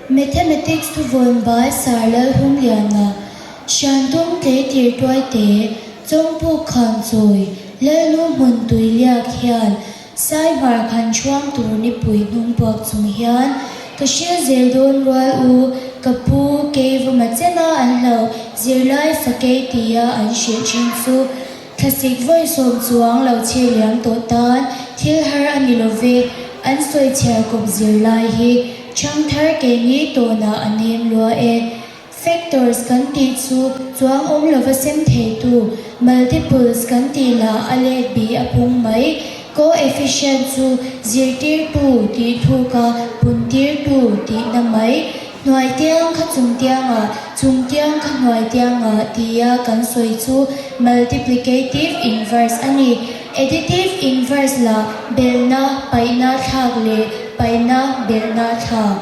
Mathematics thuvawn bai Sir Lalhumliana, Hriantum tleitir tuaite, Chawngpuk Khanchawi, Lalnu hmun tui liak hian Saihmar khan thuam tur nipui hnung puak chung hian ka hril zel dawn rual u, ka pu Keivawma chena an hlo zirlai sakei tia an hrilh thin chu thlasik vawi sawm chuang lo chhir liam tawh tan thil har a ni lo ve, an sawi chhiar kawp zirlai hi ṭhangthar keini tawnah a nem lua e. Factors kan tih chu chuang awm lova sem theitu, multiples kan tih lah a let bi a pung mai. Coefficient chu zirtirtu tih thuka puntirtu tihna mai. Hnuai tiang kha chung tiangah, chung tiang kha hnuai tiangah tia kan sawi chu multiplicative inverse a ni. Additive inverse lah belhna, paihna thlak leh paihna, belhna thlak.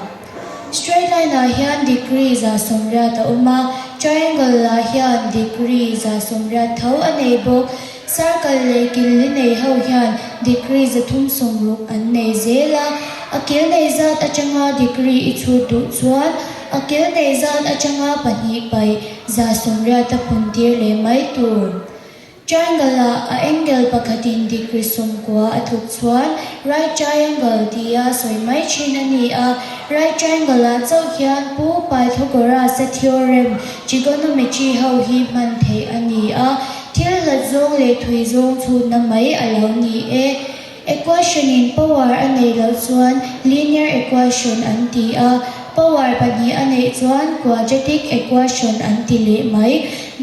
Straight line ah hian degree 180 a awm a, triangle ah hian degree 180 tho a nei bawk. Circle leh kil li nei ho hian degree 360 an nei zel a, a kil nei zat atanga degree i chhut duh chuan a kil nei zat atanga pahnih paih 180 a pun tir leh mai tur. Triangle ah a angle pakhatin degree 90 a tluk chuan right triangle tia sawi mai thin a ni a. Right triangle ah chauh hian Pu Pythagoras-a theorem trigonometry ho hi hman theih a ni a, thil hlat zawng leh thui zawng chhutna mai a lo ni e. Equation in power a neih loh chuan linear equation an ti a, power pahnih a neih chuan quadratic equation an ti leh mai.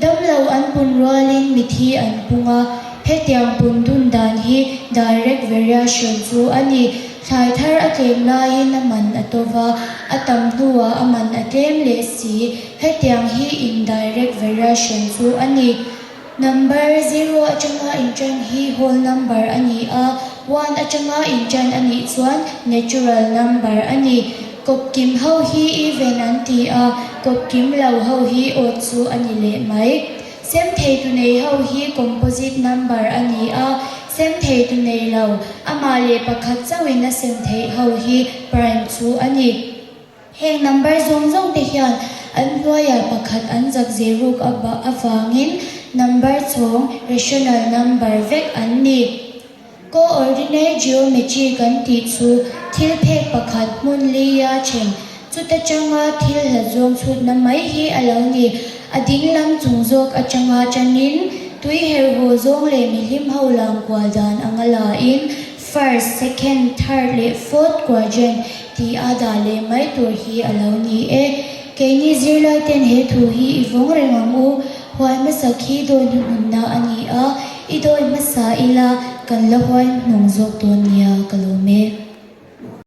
Damlo an pun rualin mithi an pung a, hetiang pun dun dan hi direct variation chu a ni. Thlai thar a tlem laiin a man a to va, a tam hnuah a man a tlem leh si, hetiang hi indirect variation chu a ni. Number zero atanga inṭan hi whole number a ni a, one atanga inṭan a nih chuan natural number a ni. Kawp kim ho hi even an ti a, kawp kim lo ho hi odd chu a ni leh mai. Sem thei tu nei ho hi composite number a ni a, sem thei tu nei lo, amah leh pakhat chauhin a sem theih ho hi prime chu a ni. Heng number zawng zawng te hian an hnuaiah pakhat an zak zeruk avangin number chhawng, rational number, vek an ni. Coordinate geometry kan tih chu thil phek pakhat hmun lia then chuta tanga thil hlat zawng chhutna mai hi a lo ni. A ding lam chung zawk atanga tanin tui herh haw zawng leh mihlim ho lang kual dan anga lain First, second, third leh fourth quadrant tih a dah leh mai tur hi a lo ni e. Keini zirlai ten he thu hi i vawng reng ang u. Huai hmasa khi dawi hnuhnunna a ni a, i dawi hmasa ila kan la huai hnung zawk dawn nia ka lawm e.